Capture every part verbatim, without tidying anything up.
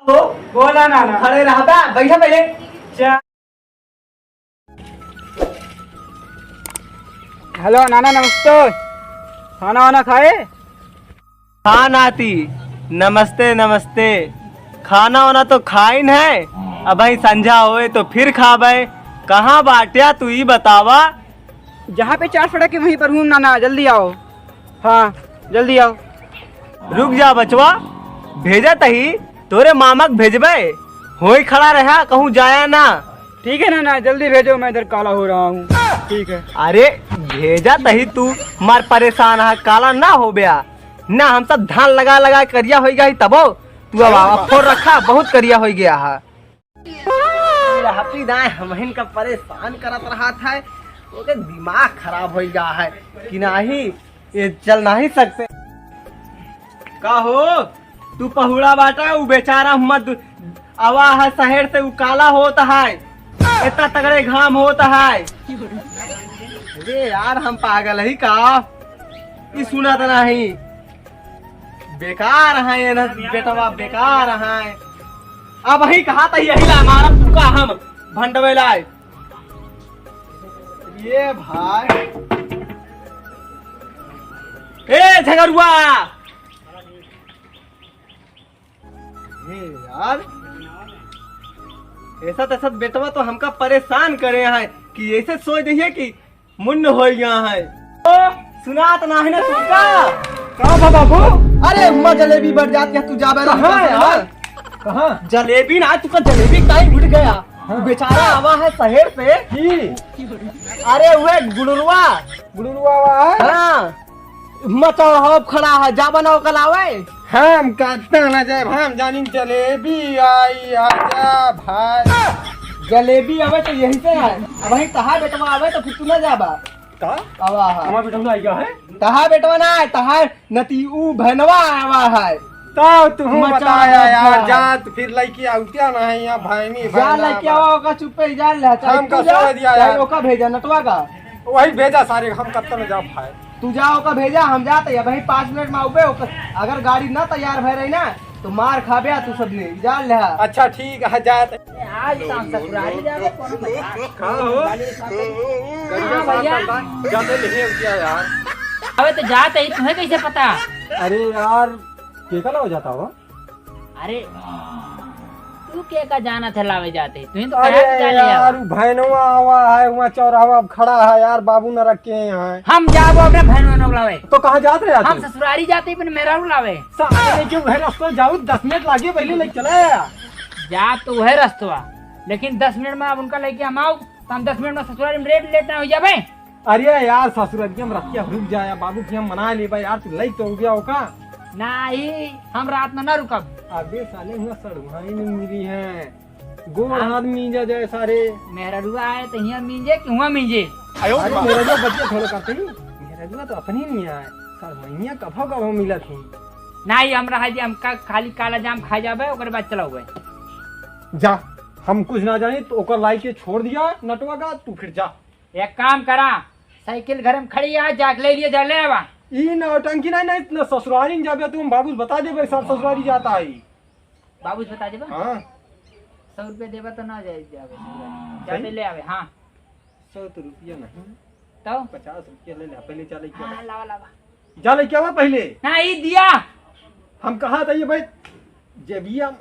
हो? बोला नाना। खड़े रहबा, बैठा पहले। चा- हेलो नाना, नमस्ते। खाना वाना खाए? हाँ नाती, नमस्ते नमस्ते। खाना वाना तो खाइन है, अबहीं संझा होए तो फिर खाबे। कहाँ बाट्या तू ई बतावा? जहाँ पे चार सड़क है वहीं पर हूँ नाना, जल्दी आओ। हाँ, जल्दी आओ। रुक जा बचवा, भेजत ही, तोरे मामा के भेजबे, होई खड़ा रहा, कहूँ जाया ना। ठीक है नाना, जल्दी भेजो, मैं इधर काला हो रहा हूँ। ठीक है। अरे भेजत ही तू, मार परेशान है, काला ना होब्या ना, हम सब धान लगा लगा करिया होई गई तबो तू अब आवा, फोन रखा, बहुत करिया होई गया है। ये रहती दाएं हमहिन का परेशान करत रहत है, ओके दिमाग खराब हो गया है कि नहीं, ये चल नहीं सकते। का हो, तू पहुड़ा बाटा, उ बेचारा हुआ दु-, आवा है शहर से, उ काला होत है, इतना तगड़े घाम होत है। अरे यार, हम पागल ही का, ई सुनत नहीं। बेकार है ये ना बेटवा, बेकार है। अबहीं कहा था यही ला मारब तू का हम भंडवे लाए। ये भाई, ए झगरुआ, ए यार, ऐसा तैसा बेटवा तो हमका परेशान करे है कि ऐसे सोच दइए कि मुन्न हो गया है। ओ, सुनात नाही ना तुमका? का बा बाबू? अरे, हुआ जलेबी बट जात के तू जाबे कहाँ रहा है यार? कहाँ? जलेबी ना, तुका जलेबी टाइम उठ गया। हाँ। बेचारा आवा है शहर से। की? अरे, वह गुड़ुरवा। गुड़ुरवा आवा है? हाँ। मचौर हॉप खड़ा है, जाबा ना ओका लावे। हम कत्ता ना जाए, हम जानी जलेबी आई, आजा भाई। जलेबी आवे तो यही से आए। अबहीं तहा बेटवा आवे तो फिर तू ना जाबा। का? आवा हा। हमार बेटवा ना आई गया है? तहा बेटवा ना आए, तहा नती ऊ भनवा आवा है। तो तू मचौर बताया हॉप यार, खड़ा है। जा तो फिर लइके आउतिया ना है यहाँ भाई नहीं जा भाई ना लइके बा। आवा, ओका चुप्पे ही जा ले, चाहे हम तू का जा, समझ गया चाहे यार। ओका भेजा, नटवा का। वही भेजा सारे, हम कत्ता ना जा भाई। तू जा ओका भेजा, हम जात ही, अबहीं पाँच मिनट में आउबे, ओकर, अगर गाड़ी ना तैयार भय रही ना, तो मार खाबे तू सबने, जान ले। अच्छा ठीक है, जात। आज शाम ससुरारी जाबे, कोनो बता। का हो? गाड़ी शाम को। हाँ, भैया। जाते नहीं हो क्या यार? अबे तो जात ही, तुम्हें कैसे पता? अरे यार, के का लावा जाता हो? अरे, तू के का जानत है लावे जात ही? तू ही तो अरे कहा के जाने यार, आवा। उ भैनवा आवा है, वहाँ चौराहा अब खड़ा है यार, बाबू न रखे हैं। हम जाबो अपने भैनवा न लावे। तो कहाँ जात रहे हम तू? ससुरारी जात ही, अपने मेहरारू लावे। सा-, अरे क्यों घर रास्ता जाऊ, दस मिनट लागे, पहले लेके चला आया। जा तो है रस्तवा, लेकिन दस मिनट में अब उनका लेके हम आऊ, तो हम दस मिनट में ससुरारी में रेड लेट ना हो जाबे। अरे यार, ससुररिया में रखिया रुक जाया, बाबू की हम मना लेबा यार, तू लइक तो हो गया हो का? नाही, हम रात में ना रुकब। अबे साले, हुआ सड़ुआइन मिली है, गोड़ हाँ। हाथ मींजा जाए सारे। मेहररुआ आए तो हियाँ मींजे कि हुआँ मींजे? अरे मेहररुआ बच्चे थोड़े करते ही, मेहररुआ तो अपनी नहीं आए, सड़ुआइनिया कभो कभो मिलत ही। नाही, हम रहा जी, हम का, खाली काला जाम खा जाबे, ओकरे बाद चला हुए। जा, हम कुछ ना जानी, तो ओकर लाई के छोड़ दिया नटवा का, तू फिर जा। एक काम करा, साइकिल घर में खड़ी है, जाके ले लिए जा, ले आवा। ई नौटंकी नहीं, नहीं, इतना ससुरारी में जाबे, तुम बाबू से बता देबे, सर ससुरारी जाता है। बाबू से बता देबा? हाँ। सौ रुपया देबा तो ना जाए, जाबे ससुरारी। जाबे सही? ले आवे, हाँ। सौ तो रुपया नहीं। तो? पचास रुपया ले ले, पहले जा लेके हाँ, आवा। लावा, लावा। जा लेके आवा पहले। नहीं दिया। हम कहा था ये भाई, जबिया,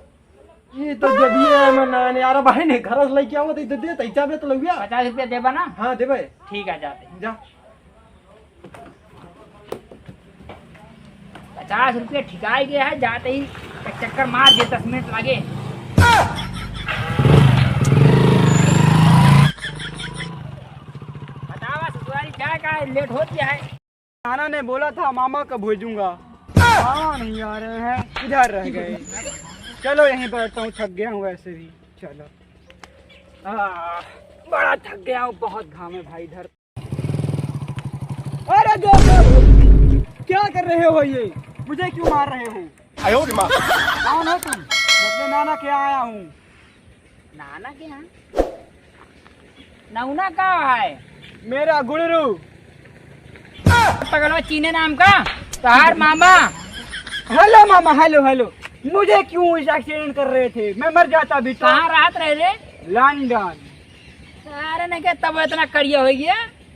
ये तो जबिया है, मैं ना यार, भाई ने घर से लेके आवा तो दे दे, तैचा बे तो लउया। पचास रुपया देबा ना? हाँ, देबे। ठीक है, जाते हैं। जा। पचास रुपया ठिकाई गया है, जाते ही एक चक्कर मार दे, दस मिनट लागे। बतावा ससुरारी क्या का लेट होती है। नाना ने बोला था मामा को भेजूंगा, मामा नहीं आ रहे हैं, इधर रह गए। चलो यहीं बैठता हूँ, थक गया हूँ वैसे भी। चलो। आह, बड़ा थक गया हूँ, बहुत घाम है भाई इधर। अरे दोस्तों, क्या कर रहे हो ये? मुझे क्यों मार रहे हो? आयो रे माँ। कौन हो तुम? मैं अपने नाना के यहाँ आया हूँ। नाना के यहाँ? नौना का है? मेरा गुड़रू। पगलवा चीने नाम का? तोहार मामा। हेलो मामा, हेलो, हेलो। मुझे क्यों इस एक्सीडेंट कर रहे थे, मैं मर जाता अभी तो। कहाँ रहत रहे रे? लंदन। अरे नहीं क्या तब इतना करिया हो गया?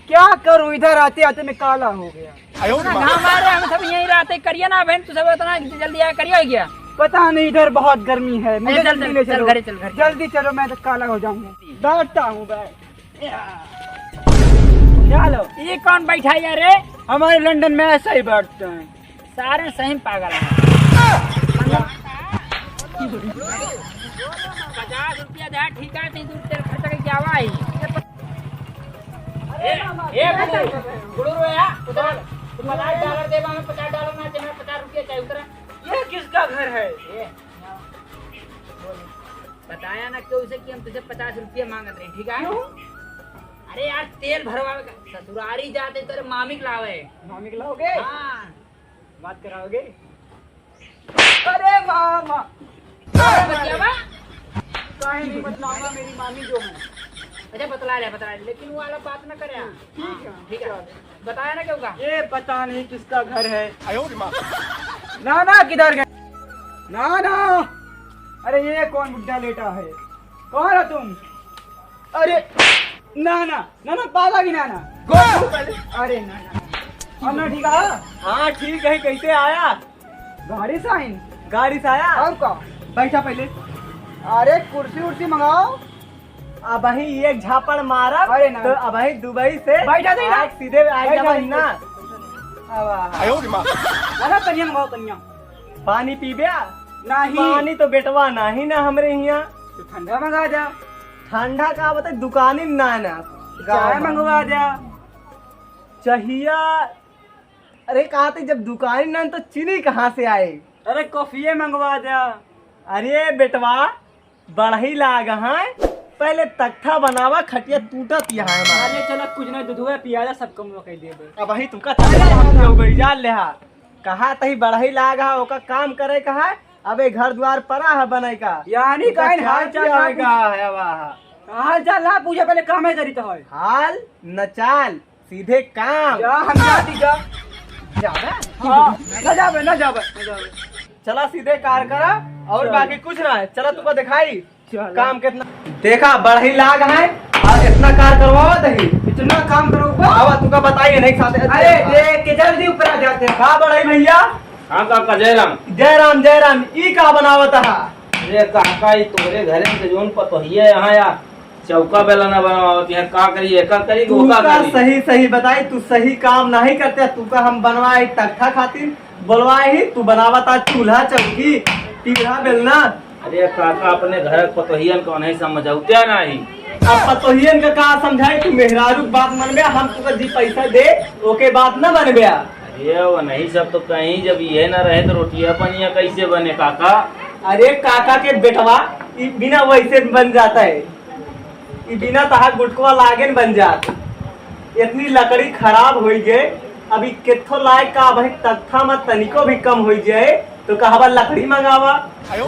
क्या करूं, इधर आते आते मैं काला हो गया। आयो रे माँ। हमारे हम सब यहीं रहते करिया ना बहन, तू सब इतना जल्दी आया करिया हो गया। पता नहीं, इधर बहुत गर्मी है, मुझे चल, जल्दी चल, ले चल चलो। घरे चल, घरे चल। जल्दी चलो, मैं तो काला हो जाऊंगा। बैठता हूँ, बैठ। चलो। ये कौन बैठा है रे? हमारे लंदन में ऐसा ही बैठते हैं। सारे सही में पागल हैं। पचास रुपया दे, ठीक है, तीन सौ तेल खर्च करके आवा है। ए, ए, गुरु, गुरु रो यार, उधर, तू पचास डॉलर दे, हमें पचास डॉलर ना चाहिए, पचास रुपया चाहिए, उधर। ये किसका घर है? ए, बताया ना क्यों उसे कि हम तुझे पचास रुपया मांगत रहे, ठीक है? क्यों? अरे यार, तेल भरवावे का, ससुरारी जाते तेरे मामी के लावे। मामी के लाओगे? हाँ। बात कराओगे? अरे मामा! अरे बतियावा? काहे नहीं बतलाऊंगा, मेरी मामी जो है। अच्छा, बतला ले, बतला ले, लेकिन वो वाला बात ना करे। ठीक है, ठीक है। चलो। बताया ना क्यों का? ये पता नहीं किसका घर है। आयो रे माँ। नाना किधर गए? नाना! अरे ये कौन बुड्ढा लेटा है? कौन हो तुम? अरे नाना, नाना, पाला भी नाना। गो पहले। अरे नाना, हम ना ठीक है? हाँ, ठीक है, कैसे आया? गाड़ी से आइन? गाड़ी से आया? और का? बैठा पहले। अरे कुर्सी उर्सी मंगाओ। अबही एक झापड़ मारब, अरे ना। तो अबही दुबई से बैठा दे ना। आज सीधे आइ बैठा जाबा दे। ना। अब आ। आयो रे माँ। दादा, पनिया मंगाओ, पनिया। पानी पीब्या? नहीं। पानी तो बेटवा नहीं ना हमरे हियाँ। तो ठंडा मंगा जा। ठंडा का बताई, दुकानी में ना है ना। चाय मंगवा जा। चाहिया। अरे कहा थे, जब दुकानी ना तो चीनी कहाँ से आए? अरे कॉफिये मंगवा जा। अरे बेटवा, बढ़ई लाग है, पहले तख्ता बनावा, खटिया टूटत यहाँ है हमार। अरे चला, कुछ ना, दूधवा पियाला, सब कमवा कइ देबे। अबही तुमका चाय हो गई, जान ले हा। कहा तही बढ़ई लाग है, ओका काम करे का है, अबे घर द्वार परा है बने का। यानी तुमका काइन चाय हाल चाल ना पियावे का पूछ। है, वाह। हाल चाल ना पूछे, पहले कामे करी तो है। हाल न चाल, सीधे काम। जा, हम जाती, जा। जाबे? हाँ, ना जाबे, ना जाबे, ना जाबे। चला सीधे कार करा और चल। बाकी कुछ ना है। चला तुमको दिखाई चल। काम कितना। देखा, बढ़ई लाग है और इतना कार करवावा तही। इतना काम करो बा? आवा, तुमका बताइए नहीं साथे। अरे, देख के जल्दी ऊपर आ जाते हैं। का बढ़ई भैया? हाँ काका, जय राम। जय राम, जय राम। ई का बनावत हा? अरे काका, ई तोरे घरे के जोन पतोहिया यहाँ या चौका बेलना बनवावत है, का करी, एका करी, तू ओका का करी। सही सही बताई, तू सही काम नहीं करते, तू का हम बनवाए तख्ता खातिर बोलवाए ही, तू बनावत आ चूल्हा चौकी, पीढ़ा बेलना। अरे काका, अपने घर के पतोहियन को नहीं समझौते नहीं। अब पतोहियन का का समझाई, तू मेहरारू के बात मनबे, हम तुका जी पैसा दे, ओके बात न मनबे। अरे वो नहीं सब तो कहीं, जब ये ना रहे तो रोटिया पनिया कैसे बने काका? अरे काका के बेटवा, ई बिना वैसे बन जाता है। ई बिना तहा गुटकवा लागे न बन जात। इतनी लकड़ी खराब होई गए, अभी केथो लायक का, अबही तख्ता में तनिको भी कम होई जाए तो कहबा लकड़ी मंगावा।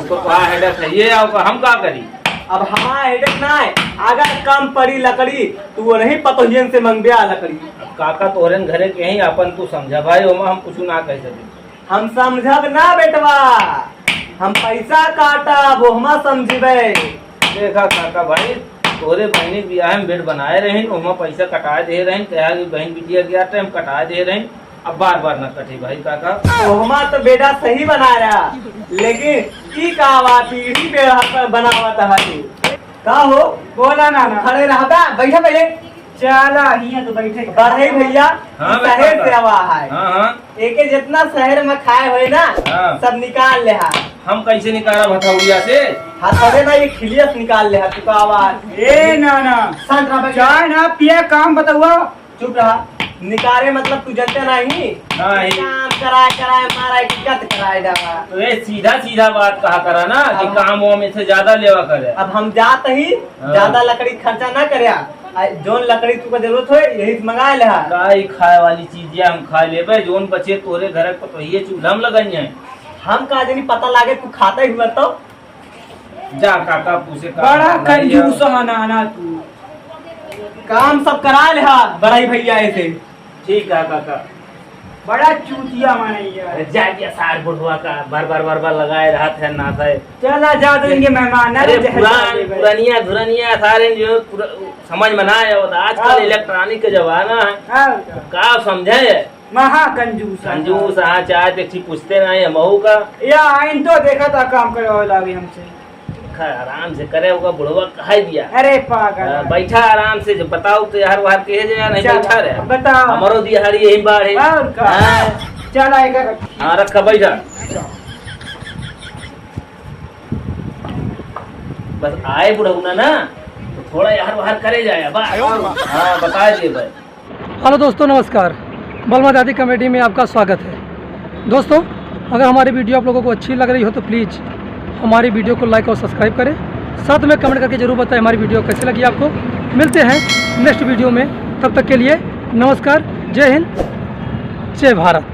तो का हेडक है ये, आओ का हम का करी? अब हमारा हेडक ना है, अगर कम पड़ी लकड़ी तो वो नहीं पतोहियन से मंगबे आ लकड़ी। अब काका तोहरन घरे के ही, अपन तू समझा भाई, ओमा हम कुछ ना कह सके। हम समझब ना बेटवा, हम पैसा काटब, ओहमा समझिबे। देखा काका भाई, तोरे बहिनी के बियाह में बेड बनाए रहिन, ओहमा पैसा कटाए दे रहिन, कहा कि बहिन बिटिया गया टाइम कटाए दे रहिन, अब बार बार ना कटी भाई काका। ओहमा तो बेटा सही बनाया, लेकिन ई का बा, पीढ़ी बेड़ा पर बनावत है तू। का हो? बोला ना ना। खड़े रहबा, बैठा पहले। चला, हियां तो बैठे। बढ़ई भैया, हाँ, शहर बैठा। से आवा है। हाँ, हाँ। एके जितना शहर में खाए होए ना, हाँ। सब निकाल ले हा। हम कैसे निकाला हथौड़िया से? हथौड़े ना, ये खिलिया से निकाल ले हा, तू का आवा है। ए ना ना। शांत रह बे। चाय ना पिया, काम बतौआ। चुप रहा। निकाले मतलब तू जनते नहीं? नहीं। काम कराए कराए मारा है कि गत कराए डाला। तो ये सीधा सीधा बात कहा करा ना कि अब काम वाम इसे ज्यादा लेवा करे। अब हम जात ही, हाँ। ज्यादा लकड़ी खर्चा ना करे। आ, जौन लकड़ी तुका जरूरत होए, यही से मंगा ले हा। का ई खाए वाली चीज है, हम खा लेबे, जौन बचे तोरे घर पर तो ये चूल्हा में लगाई है। हम का जनी पता लागे तू खाता ही हुआ तो। जा काका पूछे का बड़ा खाना है कंजूस यार। है नाना तू। काम सब करा ले हा बड़ाई भैया ऐसे। ठीक है काका। बड़ा चूतिया माने यार। अरे जा दिया सार बुढ़वा का, बार बार बार बार लगाए रहत है ना है। चला जा दो इनके मेहमान, अरे अरे जहर पुरान, डाल दे भाई। पुरानिया धुरानिया सारे जो पुरा-, समझ में ना आया होता। आजकल हाँ। इलेक्ट्रॉनिक के जमाना है। हाँ। का समझे? महा कंजूस है। कंजूस, हाँ, चाहे तो एक चीज पूछते ना है, महू का। या आइन तो देखा था काम करे वाला भी हमसे। खा, आराम से करे होगा, बुढ़वा कहा दिया। अरे पागल हाँ, है। बैठा आराम से, जो बताओ तो यार, वहार के जे या नहीं चल, बैठा रहे। बताओ। हमारो दिहाड़ी यही बाढ़ है। और का? हाँ। चल, आएगा। हाँ, रखा, बैठा। बस आए बुढ़ऊ ना, ना, तो थोड़ा यार वार करे जाए, बस। हाँ, बता दिए भाई। हेलो दोस्तों, नमस्कार। बलमा दादी कॉमेडी में आपका स्वागत है। दोस्तों, अगर हमारी वीडियो आप लोगों को अच्छी लग रही हो तो प्लीज हमारी वीडियो को लाइक और सब्सक्राइब करें। साथ में कमेंट करके जरूर बताएं हमारी वीडियो कैसी लगी आपको। मिलते हैं नेक्स्ट वीडियो में, तब तक के लिए नमस्कार, जय हिंद, जय भारत।